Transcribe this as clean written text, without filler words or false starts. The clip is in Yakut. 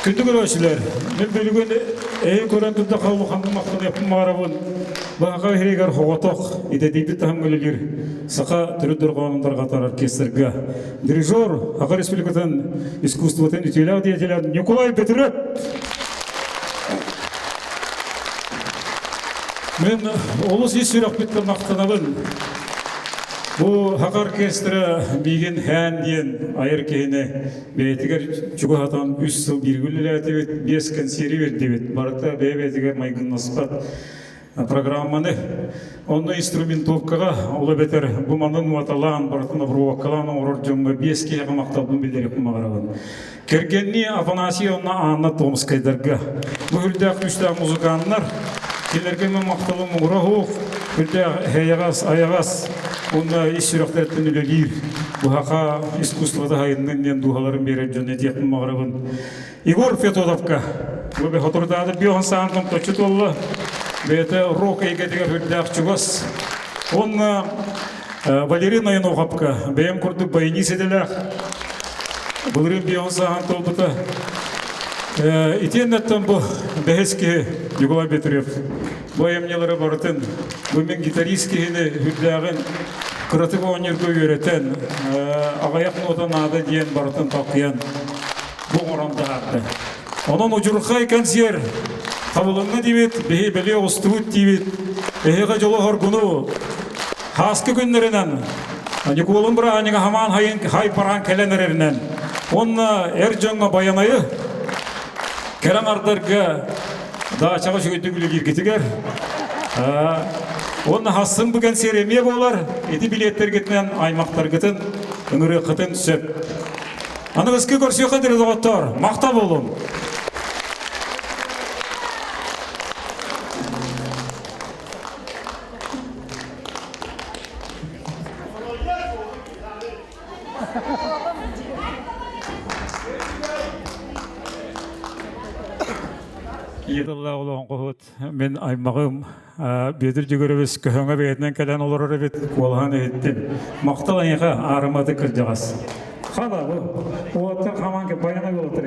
Күндү көрөөчүлэр, мен бүгүн Эһи көрөн турдахха улаханнык махтаныахпын баҕарабын. Баһаха иһигэр хоҕотох идэтийбит таһымҥа үлэлиир саха төрүт дорҕоонун тарҕатар оркестрга дирижер Саха Республикатын искусствотын үтүөлээх деятелэ Николай Петров. Мен олус ис сүрэхпиттэн махтанабын. Бу Саха оркестра миигин һээн диэн айар киһини бэйэтигэр чугаһатан үс сыл бииргэ үлэлээтибит, биэс кэнсиэри биэрдибит. Барыта бэйэ-бэйэтигэр майгыннаспат программаны. Онно инструментовкаҕа, ол эбэтэр бу маны нуоталаан, барытын обработкалаан оҥорор дьоҥҥо биэс киһиэхэ махталбын биллэриэхпин баҕарабын. Кэргэннии Афанасий уонна Анна Томскайдарга. Бу үрдээх күүстээх музыканнар, кинилэргэ мен махталым муҥура суох, үрдээх эйэҕэс, айаҕас уонна ис сүрэхтэриттэн үлэлиир, быһаха искусствота хайыннын диэн дууһаларын биэрэр дьон этиэхпин баҕарабын. Егор Федотовка бу соторутааҕы биоһун саантан точчу туолла. Бэйэтэ рок эйгэтигэр үрдээх чугас. Уонна Валерий Ноеноховка бэйэм курдук баянист идэлээх. Былырыын биоһун сааһын туолбута. Итиэннэттэн бу бэһис киһи Николай Петров. Бу айымньылары барытын бу мин гитарист киһини үрдээҕин кыратык оонньуурга үөрэтэн, аҕыйах нота наада диэн барытын такыйан бу оҥорон таһаарда. Онон удьурхай кэнсиэр табылынна диибит, биһи бэлиэ оҕустубут диибит. Эһиэхэ дьолу-хоргуну хааскы күннэринэн Ньукуолун бырааһынньыга хамаан хайын хай бараан кэлэн эрэринэн уонна эр дьоҥҥо байанайы кэрэ аҥардарга даачаҕа үчүгэйдик үлэлииргитигэр уонна хассын бу кэнсиэр эмиэ буолар ити билиэттэргитинэн аймахтаргытын ыҥырыаххытын сөп. Аныгыскы көрсүөххэ диэри доҕоттоор, махтал буолуҥ! Ийэ тыллаах олоҥхоһут мин аймаҕым Бүөтүр Дьөгүөрөбүс көһөҥө бэйэтинэн кэлэн олорор эбит, куолаһын иһиттим. Махтал эйиэхэ, аарыматы кырдьаҕас. Хана бу, уоттан хамаан баяна буолтар.